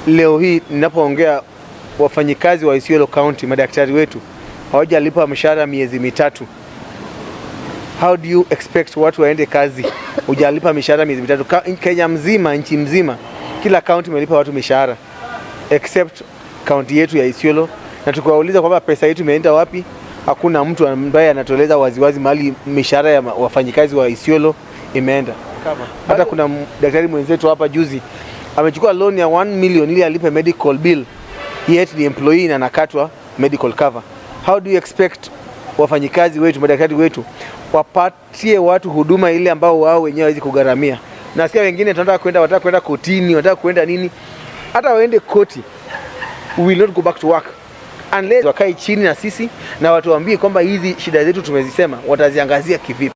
Leo hii ninapoongea, wafanyikazi wa Isiolo County, madaktari wetu hawajalipa mshahara miezi 3. How do you expect watu waende kazi hujalipa mishahara miezi 3? Kenya mzima, nchi mzima, kila county imelipa watu mishahara except county yetu ya Isiolo, na tukiwauliza kwamba pesa yetu imeenda wapi, hakuna mtu ambaye anatueleza waziwazi mahali mishahara ya wafanyikazi wa Isiolo imeenda. Hata kuna daktari mwenzetu hapa juzi amechukua loan ya 1 million ili alipe medical bill, yet ni employee na anakatwa medical cover. How do you expect wafanyikazi wetu, madaktari wetu wapatie watu huduma ile ambao wao wenyewe hawezi kugharamia? Nasikia wengine tunataka kwenda, wanataka kwenda kotini, wanataka kwenda nini. Hata waende koti, we will not go back to work unless wakae chini na sisi na watuambie kwamba hizi shida zetu tumezisema, wataziangazia kivipi.